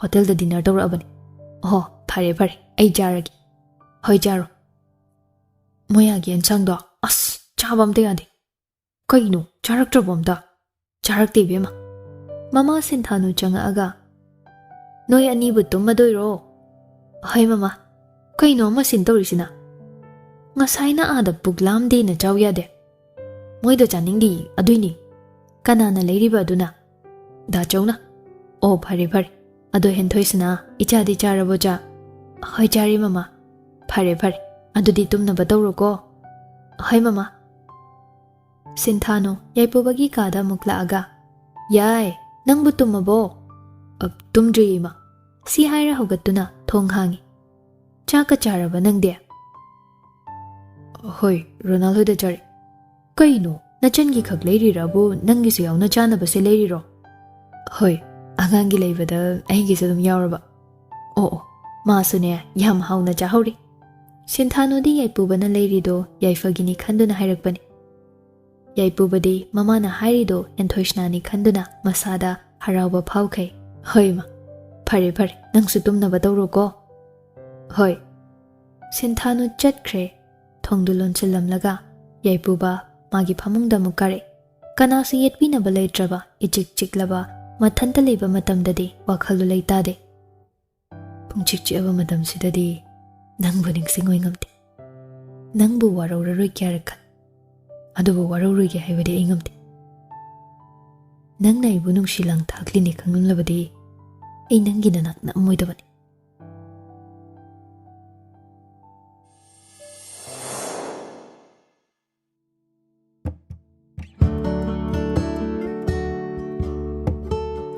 ꯍꯣꯇꯦꯜꯗ ꯗꯤꯟꯅꯔ ꯇꯧꯔꯛꯑꯕꯅꯤ꯫" "ꯑꯣꯍꯣ, ꯐꯔꯦ, ꯐꯔꯦ, ꯑꯩ ꯆꯥꯔꯒꯦ꯫" "ꯍꯣꯏ, ꯆꯥꯔꯣ꯫" "ꯃꯣꯌꯥꯒꯤ ꯑꯦꯟꯁꯥꯡꯗꯣ, ꯑꯁ, ꯆꯥꯕ ꯑꯝꯇ ꯌꯥꯗꯦ꯫" "ꯀꯩꯅꯣ, ꯆꯥꯔꯛꯇ꯭ꯔꯕꯣ ꯑꯝꯇ?" "ꯆꯥꯔꯛꯇꯦ, ꯏꯕꯦꯝꯃ꯫" ꯃꯃꯥ ꯁꯤꯟꯊꯥꯅꯨ ꯆꯪꯉꯛꯑꯒ, "ꯅꯣꯏ ꯑꯅꯤꯕꯨ ꯇꯨꯝꯃꯗꯣꯏꯔꯣ?" "ꯍꯣꯏ, ꯃꯃꯥ꯫" "ꯀꯩꯅꯣ ꯑꯃ ꯁꯤꯟ ꯇꯧꯔꯤꯁꯤꯅ?" "ꯉꯁꯥꯏꯅ ꯑꯥꯗ ꯄꯨꯛ ꯂꯥꯝꯗꯦꯅ ꯆꯥꯎ ꯌꯥꯗꯦ꯫ ꯃꯣꯏꯗꯣ ꯆꯥꯅꯤꯡꯗꯦ, ꯑꯗꯨꯏꯅꯤ꯫" "ꯀꯅꯥꯅ ꯂꯩꯔꯤꯕ ꯑꯗꯨꯅ?" "ꯗꯥꯆꯧꯅ꯫" "ꯑꯣ, ꯐꯔꯦ, ꯐꯔꯦ꯫ ꯑꯗꯣ ꯍꯦꯟꯊꯣꯏꯁꯅꯥ, ꯏꯆꯥꯗꯤ ꯆꯥꯔꯕꯣ ꯆꯥ?" "ꯍꯣꯏ, ꯆꯥꯔꯦ, ꯃꯃꯥ꯫" "ꯐꯔꯦ, ꯐꯔꯦ꯫ ꯑꯗꯨꯗꯤ ꯇꯨꯝꯅꯕ ꯇꯧꯔꯣꯀꯣ꯫" "ꯍꯣꯏ, ꯃꯃꯥ꯫" ꯁꯤꯟꯊꯥꯅꯨ ꯌꯥꯏꯄꯨꯕꯒꯤ ꯀꯥꯗ ꯑꯃꯨꯛ ꯂꯥꯛꯑꯒ, "ꯌꯥꯏ, ꯅꯪꯕꯨ ꯇꯨꯝꯃꯕꯣ?" "ꯑ, ꯇꯨꯝꯗ꯭ꯔꯤꯌꯦ, ꯏꯃꯥ꯫" ꯁꯤ ꯍꯥꯏꯔ ꯍꯧꯒꯠꯇꯨꯅ ꯊꯣꯡ ꯍꯥꯡꯉꯤ꯫ "ꯆꯥꯛꯀ ꯆꯥꯔꯕ ꯅꯪꯗꯤ?" "ꯍꯣꯏ, ꯔꯣꯅꯥꯜ ꯍꯣꯏꯗ ꯆꯥꯔꯦ꯫" "ꯀꯩꯅꯣ, ꯅꯆꯟꯒꯤ ꯈꯛ ꯂꯩꯔꯤꯔꯕꯨ ꯅꯪꯒꯤꯁꯨ ꯌꯥꯎꯅ ꯆꯥꯅꯕꯁꯦ ꯂꯩꯔꯤꯔꯣ?" "ꯍꯣꯏ, ꯑꯉꯥꯡꯒꯤ ꯂꯩꯕꯗ ꯑꯩꯒꯤꯁꯨ ꯑꯗꯨꯝ ꯌꯥꯎꯔꯕ꯫" "ꯑꯣ, ꯑꯣ, ꯃꯥꯁꯨꯅꯦ ꯌꯥꯝ ꯍꯥꯎꯅ ꯆꯥꯍꯧꯔꯤ꯫" ꯁꯤꯟꯊꯥꯅꯨꯗꯤ ꯌꯥꯏꯄꯨꯕꯅ ꯂꯩꯔꯤꯗꯣ ꯌꯥꯏꯐꯒꯤꯅꯤ ꯈꯟꯗꯨꯅ ꯍꯥꯏꯔꯛꯄꯅꯤ꯫ ꯌꯥꯏꯄꯨꯕꯗꯤ ꯃꯃꯥꯅ ꯍꯥꯏꯔꯤꯗꯣ ꯍꯦꯟꯊꯣꯏꯁꯅꯥꯅꯤ ꯈꯟꯗꯨꯅ ꯃꯁꯥꯗ ꯍꯔꯥꯎꯕ ꯐꯥꯎꯈꯩ, "ꯍꯣꯏ, ꯏꯃꯥ, ꯐꯔꯦ, ꯐꯔꯦ, ꯅꯪꯁꯨ ꯇꯨꯝꯅꯕ ꯇꯧꯔꯣꯀꯣ꯫" "ꯍꯣꯏ꯫" ꯁꯤꯟꯊꯥꯅꯨ ꯆꯠꯈ꯭ꯔꯦ꯫ ꯊꯣꯡꯗꯨ ꯂꯣꯟꯁꯤꯜꯂꯝꯂꯒ ꯌꯥꯏꯄꯨꯕ ꯃꯥꯒꯤ ꯐꯃꯨꯡꯗ ꯑꯃꯨꯛ ꯀꯥꯔꯛꯏ꯫ ꯀꯅꯥꯁꯨ ꯌꯦꯠꯄꯤꯅꯕ ꯂꯩꯇ꯭ꯔꯕ, ꯏꯆꯤꯛ ꯆꯤꯛꯂꯕ, ꯃꯊꯟꯇ ꯂꯩꯕ ꯃꯇꯝꯗꯗꯤ ꯋꯥꯈꯜꯗꯨ ꯂꯩꯇꯥꯗꯦ꯫ ꯄꯨꯡꯆꯤꯛ ꯆꯤꯛꯑꯕ ꯃꯇꯝꯁꯤꯗꯗꯤ ꯅꯪꯕꯨ ꯅꯤꯡꯁꯤꯡꯉꯣꯏ ꯉꯝꯗꯦ꯫ ꯅꯪꯕꯨ ꯋꯥꯔꯧꯔꯔꯣꯏ ꯀꯌꯥꯔꯛ ꯈꯟ-, ꯑꯗꯨꯕꯨ ꯋꯥꯔꯧꯔꯣꯏꯒꯦ ꯍꯥꯏꯕꯗꯤ ꯑꯩ ꯉꯝꯗꯦ꯫ ꯅꯪꯅ ꯑꯩꯕꯨ ꯅꯨꯡꯁꯤ ꯂꯥꯡ ꯊꯥꯛꯂꯤꯅꯦ ꯈꯪꯂꯝꯂꯕꯗꯤ ꯑꯩ ꯅꯪꯒꯤ ꯅꯅꯥꯛ ꯅꯛꯑꯝꯃꯣꯏꯗꯕꯅꯤ꯫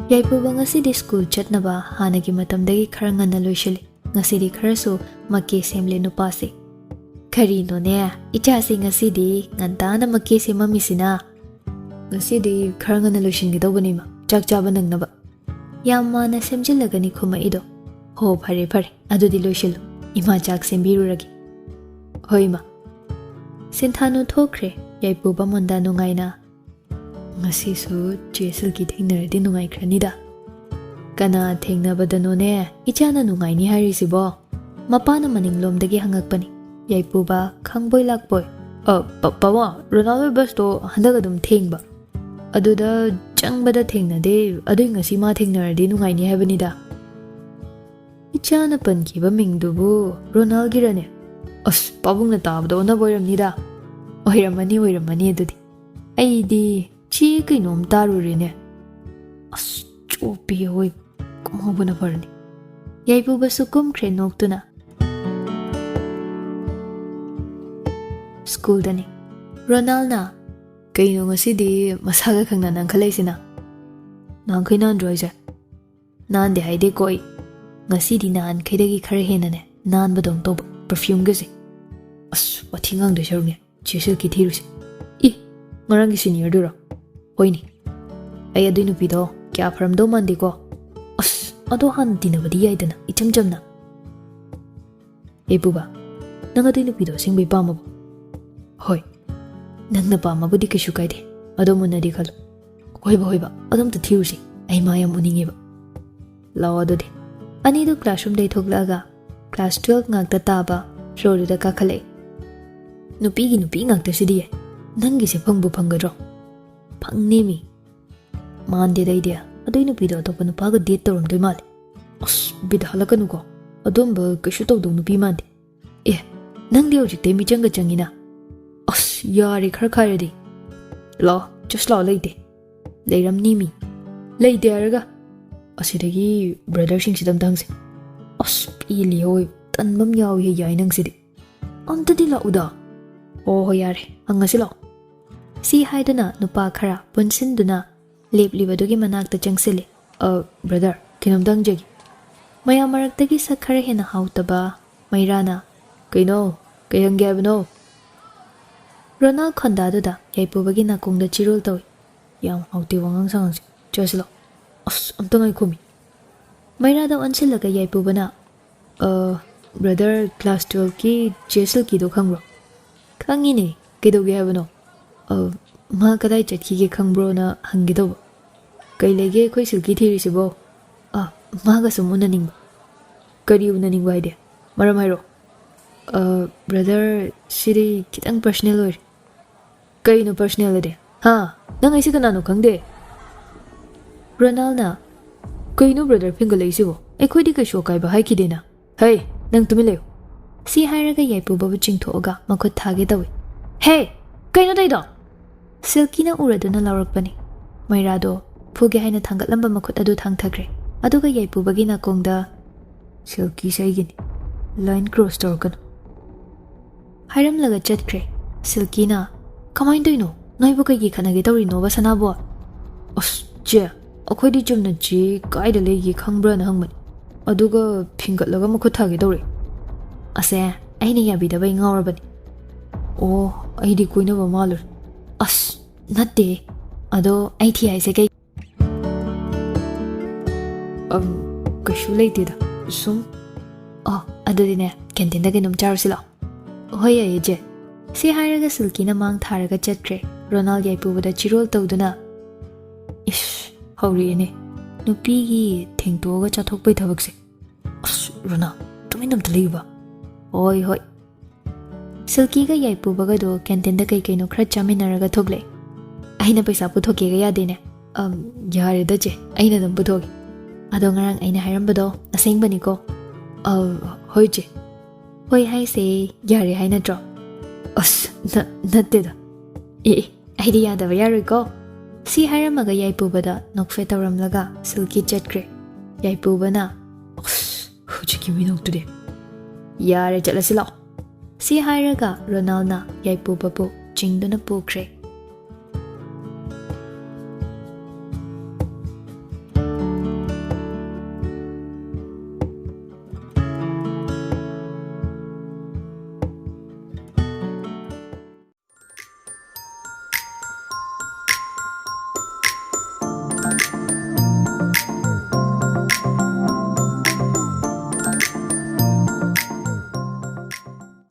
ꯌꯥꯏꯄꯨꯕ ꯉꯁꯤꯗꯤ ꯁ꯭ꯀꯨꯜ ꯆꯠꯅꯕ ꯍꯥꯟꯅꯒꯤ ꯃꯇꯝꯗꯒꯤ ꯈꯔ ꯉꯟꯅ ꯂꯣꯏꯁꯤꯜꯂꯤ꯫ ꯉꯁꯤꯗꯤ ꯈꯔꯁꯨ ꯃꯀꯦ ꯁꯦꯝꯂꯦ ꯅꯨꯄꯥꯁꯦ꯫ "ꯀꯔꯤꯅꯣꯅꯦ, ꯏꯆꯥꯁꯤ ꯉꯁꯤꯗꯤ ꯉꯟꯇꯥꯅ ꯃꯀꯦ ꯁꯦꯝꯃꯝꯃꯤꯁꯤꯅ?" "ꯉꯁꯤꯗꯤ ꯈꯔ ꯉꯟꯅ ꯂꯣꯏꯁꯤꯟꯒꯦ ꯇꯧꯕꯅꯤ, ꯏꯃꯥ, ꯆꯥꯛ ꯆꯥꯕ ꯅꯪꯅꯕ꯫" ꯌꯥꯝ ꯃꯥꯟꯅ ꯁꯦꯝꯖꯤꯜꯂꯒꯅꯤ ꯈꯨꯝꯃꯛꯏꯗꯣ꯫ "ꯍꯣ, ꯐꯔꯦ ꯐꯔꯦ, ꯑꯗꯨꯗꯤ ꯂꯣꯏꯁꯤꯜꯂꯨ, ꯏꯃꯥ ꯆꯥꯛ ꯁꯦꯝꯕꯤꯔꯨꯔꯒꯦ꯫" "ꯍꯣꯏ, ꯏꯃꯥ꯫" ꯁꯤꯟꯊꯥꯅꯨ ꯊꯣꯛꯈ꯭ꯔꯦ꯫ ꯌꯥꯏꯄꯨꯕ ꯃꯣꯟꯗꯥ ꯅꯨꯡꯉꯥꯏꯅ, "ꯉꯁꯤꯁꯨ ꯆꯦ ꯁꯤꯜꯀꯤ ꯊꯦꯡꯅꯔꯗꯤ ꯅꯨꯡꯉꯥꯏꯈ꯭ꯔꯅꯤꯗ꯫" "ꯀꯅꯥ ꯊꯦꯡꯅꯕꯗꯅꯣꯅꯦ ꯏꯆꯥꯅ ꯅꯨꯡꯉꯥꯏꯅꯤ ꯍꯥꯏꯔꯤꯁꯤꯕꯣ?" ꯃꯄꯥꯅ ꯃꯅꯤꯡꯂꯣꯝꯗꯒꯤ ꯍꯪꯉꯛꯄꯅꯤ꯫ ꯌꯥꯏꯄꯨꯕ ꯈꯪꯕꯣꯏ ꯂꯥꯛꯄꯣꯏ, "ꯑ, ꯄ-, ꯄꯥꯕꯨꯡ, ꯔꯣꯅꯥꯜꯗꯣ ꯕꯁꯇꯣ ꯍꯟꯗꯛ ꯑꯗꯨꯝ ꯊꯦꯡꯕ꯫ ꯑꯗꯨꯗ ꯆꯪꯕꯗ ꯊꯦꯡꯅꯗꯦ, ꯑꯗꯨꯏ ꯉꯁꯤ ꯃꯥ ꯊꯦꯡꯅꯔꯗꯤ ꯅꯨꯡꯉꯥꯏꯅꯤ ꯍꯥꯏꯕꯅꯤꯗ꯫" ꯏꯆꯥꯅ ꯄꯟꯈꯤꯕ ꯃꯤꯡꯗꯨꯕꯨ ꯔꯣꯅꯥꯜꯒꯤꯔꯅꯦ? "ꯑꯁ, ꯄꯥꯕꯨꯡꯅ ꯇꯥꯕꯗ ꯑꯣꯟꯅꯕ ꯑꯣꯏꯔꯝꯅꯤꯗ꯫" "ꯑꯣꯏꯔꯝꯃꯅꯤ, ꯑꯣꯏꯔꯝꯃꯅꯤ ꯑꯗꯨꯗꯤ꯫ ꯑꯩꯗꯤ ꯆꯦ ꯀꯩꯅꯣꯝ ꯇꯥꯔꯨꯔꯦꯅꯦ꯫ ꯑꯁ, ꯆꯣꯞꯄꯤ ꯍꯣꯏ, ꯀꯨꯝꯍꯧꯕꯅ ꯐꯔꯅꯤ꯫" ꯌꯥꯏꯄꯨꯕꯁꯨ ꯀꯨꯝꯈ꯭ꯔꯦ ꯅꯣꯛꯇꯨꯅ꯫ ꯁ꯭ꯀꯨꯜꯗꯅꯤ꯫ ꯔꯣꯅꯥꯜꯅ, "ꯀꯩꯅꯣ ꯉꯁꯤꯗꯤ ꯃꯁꯥꯒ ꯈꯪꯅ ꯅꯥꯟꯈꯠꯂꯛꯏꯁꯤꯅ? ꯅꯍꯥꯟꯈꯩ ꯅꯥꯟꯗ꯭ꯔꯣ ꯍꯥꯏꯁꯦ?" "ꯅꯥꯟꯗꯦ ꯍꯥꯏꯗꯦꯀꯣ ꯑꯩ꯫ ꯉꯁꯤꯗꯤ ꯅꯍꯥꯟꯈꯩꯗꯒꯤ ꯈꯔ ꯍꯦꯟꯅꯅꯦ ꯅꯥꯟꯕꯗꯧꯅ ꯇꯧꯕ, ꯄꯔꯐ꯭ꯌꯨꯝꯒꯁꯦ꯫" "ꯑꯁ, ꯋꯥꯊꯤ ꯉꯥꯡꯗꯣꯏ ꯁꯔꯨꯛꯅꯦ ꯆꯦ ꯁꯤꯜꯀꯤ ꯊꯤꯔꯨꯁꯦ꯫" "ꯏ, ꯉꯔꯥꯡꯒꯤ ꯁꯤꯅꯤꯌꯔꯗꯨꯔꯣ?" "ꯍꯣꯏꯅꯦ꯫ ꯑꯩ ꯑꯗꯨꯏ ꯅꯨꯄꯤꯗꯣ ꯀꯌꯥ ꯐꯔꯝꯗꯧ ꯃꯥꯟꯗꯦꯀꯣ꯫" "ꯑꯁ, ꯑꯗꯣ ꯍꯥꯟꯅ ꯇꯤꯟꯅꯕꯗꯤ ꯌꯥꯏꯗꯅ, ꯏꯆꯝ ꯆꯝꯅ꯫" "ꯑꯦ ꯄꯨꯕ, ꯅꯪ ꯑꯗꯨꯏ ꯅꯨꯄꯤꯗꯣ ꯑꯁꯦꯡꯕꯩ ꯄꯥꯝꯃꯕꯣ?" "ꯍꯣꯏ꯫" "ꯅꯪꯅ ꯄꯥꯝꯃꯕꯨꯗꯤ ꯀꯩꯁꯨ ꯀꯥꯏꯗꯦ, ꯑꯗꯣ ꯃꯨꯟꯅꯗꯤ ꯈꯜꯂꯨ꯫" "ꯍꯣꯏꯕ, ꯍꯣꯏꯕ, ꯑꯗꯣ ꯑꯝꯇ ꯊꯤꯔꯨꯁꯤ, ꯑꯩ ꯃꯥ ꯌꯥꯝ ꯎꯅꯤꯡꯉꯦꯕ꯫" "ꯂꯥꯛꯑꯣ ꯑꯗꯨꯗꯤ꯫" ꯑꯅꯤꯗꯨ ꯀ꯭ꯂꯥꯁꯔꯨꯝꯗꯩ ꯊꯣꯛꯂꯛꯑꯒ ꯀ꯭ꯂꯥꯁ ꯇꯨꯋꯦꯜꯐ ꯉꯥꯛꯇ ꯇꯥꯕ ꯐ꯭ꯂꯣꯔꯗꯨꯗ ꯀꯥꯈꯠꯂꯛꯑꯦ꯫ "ꯅꯨꯄꯤꯒꯤ ꯅꯨꯄꯤ ꯉꯥꯛꯇꯁꯤꯗꯤ ꯌꯥꯏ, ꯅꯪꯒꯤꯁꯦ ꯐꯪꯕꯨ ꯐꯪꯒꯗ꯭ꯔꯣ?" "ꯐꯪꯅꯦꯃꯤ꯫" "ꯃꯥꯟꯗꯦꯗ ꯑꯩꯗꯤ, ꯑꯗꯨꯏ ꯅꯨꯄꯤꯗꯣ ꯑꯇꯣꯞꯄ ꯅꯨꯄꯥꯒ ꯗꯦꯠ ꯇꯧꯔꯝꯗꯣꯏ ꯃꯥꯜꯂꯦ꯫" "ꯑꯁ, ꯕꯤꯠ ꯍꯜꯂꯛꯀꯅꯨꯀꯣ, ꯑꯗꯨꯝꯕ ꯀꯩꯁꯨ ꯇꯧꯗꯧ ꯅꯨꯄꯤ ꯃꯥꯟꯗꯦ꯫" "ꯑꯦ, ꯅꯪꯗꯤ ꯍꯧꯖꯤꯛꯇꯩ ꯃꯤꯆꯪꯒ ꯆꯪꯉꯤꯅ꯫" "ꯑꯁ, ꯌꯥꯔꯦ ꯈꯔ ꯈꯥꯏꯔꯗꯤ꯫ ꯂꯥꯛꯑꯣ, ꯆꯁ ꯂꯥꯛꯑꯣ, ꯂꯩꯇꯦ꯫" "ꯂꯩꯔꯝꯅꯤ ꯃꯤ꯫" "ꯂꯩꯇꯦ ꯍꯥꯏꯔꯒ?" "ꯑꯁꯤꯗꯒꯤ ꯕ꯭ꯔꯗꯔꯁꯤꯡꯁꯤꯗ ꯑꯝꯇ ꯍꯪꯁꯦ꯫" "ꯑꯁ, ꯄꯦꯜꯂꯤ ꯍꯣꯏ, ꯇꯟꯕ ꯑꯃ ꯌꯥꯎꯏꯍꯦ, ꯌꯥꯏ ꯅꯪꯁꯤꯗꯤ꯫ ꯑꯝꯇꯗꯤ ꯂꯥꯛꯎꯗ꯫" "ꯑꯣ ꯍꯣꯏ, ꯌꯥꯔꯦ, ꯍꯪꯉꯁꯤ ꯂꯥꯛꯑꯣ꯫" ꯁꯤ ꯍꯥꯏꯗꯨꯅ ꯅꯨꯄꯥ ꯈꯔ ꯄꯨꯟꯁꯤꯟꯗꯨꯅ ꯂꯦꯞꯂꯤꯕꯗꯨꯒꯤ ꯃꯅꯥꯛꯇ ꯆꯪꯁꯤꯜꯂꯦ꯫ "ꯑ, ꯕ꯭ꯔꯗꯔ, ꯀꯩꯅꯣꯝꯇ ꯍꯪꯖꯒꯦ꯫" ꯃꯌꯥꯝ ꯃꯔꯛꯇꯒꯤ ꯁꯛ ꯈꯔ ꯍꯦꯟꯅ ꯍꯥꯎꯇꯕ ꯃꯩꯔꯥꯅ, "ꯀꯩꯅꯣ? ꯀꯩ ꯍꯪꯒꯦ ꯍꯥꯏꯕꯅꯣ?" ꯔꯣꯅꯥꯜ ꯈꯣꯟꯗꯥꯗꯨꯗ ꯌꯥꯏꯄꯨꯕꯒꯤ ꯅꯥꯀꯣꯡꯗ ꯆꯤꯔꯣꯜ ꯇꯧꯏ꯫ "ꯌꯥꯝ ꯍꯥꯎꯇꯦ ꯋꯥꯉꯥꯡ ꯁꯉꯥꯡꯁꯦ꯫ ꯆꯠꯁꯤꯜꯂꯣ꯫" "ꯑꯁ, ꯑꯝꯇ ꯉꯥꯏꯈꯣꯃꯤ꯫" ꯃꯩꯔꯥꯗ ꯑꯣꯟꯁꯤꯜꯂꯒ ꯌꯥꯏꯄꯨꯕꯅ, "ꯑ, ꯕ꯭ꯔꯗꯔ, ꯀ꯭ꯂꯥꯁ ꯇꯨꯌꯦꯜꯐꯀꯤ ꯆꯦ ꯁꯤꯜꯀꯤꯗꯣ ꯈꯪꯕ꯭ꯔꯣ?" "ꯈꯪꯉꯤꯅꯦ꯫ ꯀꯩꯗꯧꯒꯦ ꯍꯥꯏꯕꯅꯣ?" "ꯑ, ꯃꯥ ꯀꯗꯥꯏ ꯆꯠꯈꯤꯒꯦ ꯈꯪꯕ꯭ꯔꯣꯅ ꯍꯪꯒꯦ ꯇꯧꯕ꯫" "ꯀꯩ ꯂꯩꯒꯦ ꯑꯩꯈꯣꯏ ꯁꯤꯜꯀꯤ ꯊꯤꯔꯤꯁꯤꯕꯣ?" "ꯑ, ꯃꯥꯒ ꯁꯨꯝ ꯎꯅꯅꯤꯡꯕ꯫" "ꯀꯔꯤ ꯎꯅꯅꯤꯡꯕ ꯍꯥꯏꯗꯤ? ꯃꯔꯝ ꯍꯥꯏꯔꯛꯑꯣ꯫" "ꯑ, ꯕ꯭ꯔꯗꯔ, ꯁꯤꯗꯤ ꯈꯤꯇꯪ ꯄꯔꯁꯅꯦꯜ ꯑꯣꯏꯔꯦ꯫" "ꯀꯩꯅꯣ ꯄꯔꯁꯅꯦꯜ ꯑꯗꯤ? ꯍꯥ? ꯅꯪ ꯑꯩꯁꯦ ꯀꯅꯥꯅꯣ ꯈꯪꯗꯦ?" ꯔꯣꯅꯥꯜꯅ, "ꯀꯩꯅꯣ ꯕ꯭ꯔꯗꯔ ꯐꯤꯡꯒꯠꯂꯛꯏꯁꯤꯕꯣ? ꯑꯩꯈꯣꯏꯗꯤ ꯀꯩꯁꯨ ꯑꯀꯥꯏꯕ ꯍꯥꯏꯈꯤꯗꯦꯅ꯫" "ꯍꯩ, ꯅꯪ ꯇꯨꯃꯤꯟ ꯂꯩꯌꯨ꯫" ꯁꯤ ꯍꯥꯏꯔꯒ ꯌꯥꯏꯄꯨꯕꯕꯨ ꯆꯤꯡꯊꯣꯛꯑꯒ ꯃꯈꯨꯠ ꯊꯥꯒꯦ ꯇꯧꯏ꯫ "ꯍꯦ! ꯀꯩꯅꯣ ꯇꯧꯏꯗꯣ?" ꯁꯤꯜꯀꯤꯅ ꯎꯔꯗꯨꯅ ꯂꯥꯎꯔꯛꯄꯅꯤ꯫ ꯃꯩꯔꯥꯗꯣ ꯐꯨꯒꯦ ꯍꯥꯏꯅ ꯊꯥꯡꯒꯠꯂꯝꯕ ꯃꯈꯨꯠ ꯑꯗꯨ ꯊꯥꯡꯊꯈ꯭ꯔꯦ꯫ ꯑꯗꯨꯒ ꯌꯥꯏꯄꯨꯕꯒꯤ ꯅꯥꯀꯣꯡꯗ, "ꯁꯤꯜꯀꯤꯁꯦ ꯑꯩꯒꯤꯅꯤ꯫ Line cross ꯇꯧꯔꯛꯀꯅꯨ꯫" ꯍꯥꯏꯔꯝꯂꯒ ꯆꯠꯈ꯭ꯔꯦ꯫ ꯁꯤꯜꯀꯤꯅ, "ꯀꯃꯥꯏꯅ ꯇꯧꯔꯤꯅꯣ? ꯅꯣꯏꯕꯨ ꯀꯩꯒꯤ ꯈꯠꯅꯒꯦ ꯇꯧꯔꯤꯅꯣꯕ, ꯁꯅꯥꯕꯣ?" "ꯑꯁ, ꯆꯦ, ꯑꯩꯈꯣꯏꯗꯤ ꯆꯨꯝꯅ ꯆꯦ ꯀꯥꯏꯗ ꯂꯩꯒꯦ ꯈꯪꯕ꯭ꯔꯥꯅ ꯍꯪꯕꯅꯤ꯫ ꯑꯗꯨꯒ ꯐꯤꯡꯒꯠꯂꯒ ꯃꯈꯨꯠ ꯊꯥꯒꯦ ꯇꯧꯔꯛꯑꯦ꯫" "ꯑꯁꯦ, ꯑꯩꯅ ꯌꯥꯕꯤꯗꯕꯩ ꯉꯥꯎꯔꯕꯅꯤ꯫" "ꯑꯣ, ꯑꯩꯗꯤ ꯀꯣꯏꯅꯕ ꯃꯥꯜꯂꯨꯔꯦ꯫" "ꯑꯁ, ꯅꯠꯇꯦ꯫ ꯑꯗꯣ ꯑꯩ ꯊꯤ ꯍꯥꯏꯁꯦ ꯀꯩ?" "ꯑꯝ, ꯀꯩꯁꯨ ꯂꯩꯇꯦꯗ, ꯁꯨꯝ꯫" "ꯑꯣ, ꯑꯗꯨꯗꯤꯅꯦ, ꯀꯦꯟꯇꯤꯟꯗ ꯀꯩꯅꯣꯝ ꯆꯥꯔꯨꯁꯤ ꯂꯥꯛꯑꯣ꯫" "ꯍꯣꯏ, ꯌꯥꯏꯌꯦ, ꯆꯦ꯫" ꯁꯤ ꯍꯥꯏꯔꯒ ꯁꯤꯜꯀꯤꯅ ꯃꯥꯡ ꯊꯥꯔꯒ ꯆꯠꯈ꯭ꯔꯦ꯫ ꯔꯣꯅꯥꯜ ꯌꯥꯏꯄꯨꯕꯗ ꯆꯤꯔꯣꯜ ꯇꯧꯗꯨꯅ, "ꯏꯁ, ꯍꯧꯔꯛꯑꯦꯅꯦ, ꯅꯨꯄꯤꯒꯤ ꯊꯦꯡꯇꯣꯛꯑꯒ ꯆꯥꯊꯣꯛꯄꯩ ꯊꯕꯛꯁꯦ꯫ ꯑꯁ, ꯔꯣꯅꯥꯜ, ꯇꯨꯃꯤꯟ ꯑꯝꯇ ꯂꯩꯌꯨꯕ꯫" "ꯍꯣꯏ, ꯍꯣꯏ꯫" ꯁꯤꯜꯀꯤꯒ ꯌꯥꯏꯄꯨꯕꯒꯗꯣ ꯀꯦꯟꯇꯤꯟꯗ ꯀꯩ ꯀꯩꯅꯣ ꯈꯔ ꯆꯥꯃꯤꯟꯅꯔꯒ ꯊꯣꯛꯂꯛꯑꯦ꯫ "ꯑꯩꯅ ꯄꯩꯁꯥ ꯄꯨꯊꯣꯛꯀꯦꯒ ꯌꯥꯗꯦꯅꯦ꯫" "ꯑꯝ, ꯌꯥꯔꯦꯗ ꯆꯦ, ꯑꯩꯅ ꯑꯗꯨꯝ ꯄꯨꯊꯣꯛꯑꯒꯦ꯫" "ꯑꯗꯣ ꯉꯔꯥꯡ ꯑꯩꯅ ꯍꯥꯏꯔꯝꯕꯗꯣ ꯑꯁꯦꯡꯕꯅꯤꯀꯣ?" "ꯑ, ꯍꯣꯏ ꯆꯦ꯫" "ꯍꯣꯏ ꯍꯥꯏꯁꯦ ꯌꯥꯔꯦ ꯍꯥꯏ ꯅꯠꯇ꯭ꯔꯣ?" "ꯑꯁ, ꯅ-, ꯅꯠꯇꯦꯗ꯫" "ꯑꯦ, ꯑꯦ, ꯑꯩꯗꯤ ꯌꯥꯗꯕ ꯌꯥꯔꯣꯏꯀꯣ꯫" ꯁꯤ ꯍꯥꯏꯔꯝꯃꯒ ꯌꯥꯏꯄꯨꯕꯗ ꯅꯣꯛꯐꯦ ꯇꯧꯔꯝꯂꯒ ꯁꯤꯜꯀꯤ ꯆꯠꯈ꯭ꯔꯦ꯫ ꯌꯥꯏꯄꯨꯕꯅ, "ꯑꯁ, ꯍꯧꯖꯤꯛꯀꯤ ꯃꯤꯅꯣꯛꯇꯨꯗꯤ꯫" "ꯌꯥꯔꯦ, ꯆꯠꯂꯁꯤ ꯂꯥꯛꯑꯣ꯫" ꯁꯤ ꯍꯥꯏꯔꯒ ꯔꯣꯅꯥꯜꯅ ꯌꯥꯏꯄꯨꯕꯕꯨ ꯆꯤꯡꯗꯨꯅ ꯄꯨꯈ꯭ꯔꯦ꯫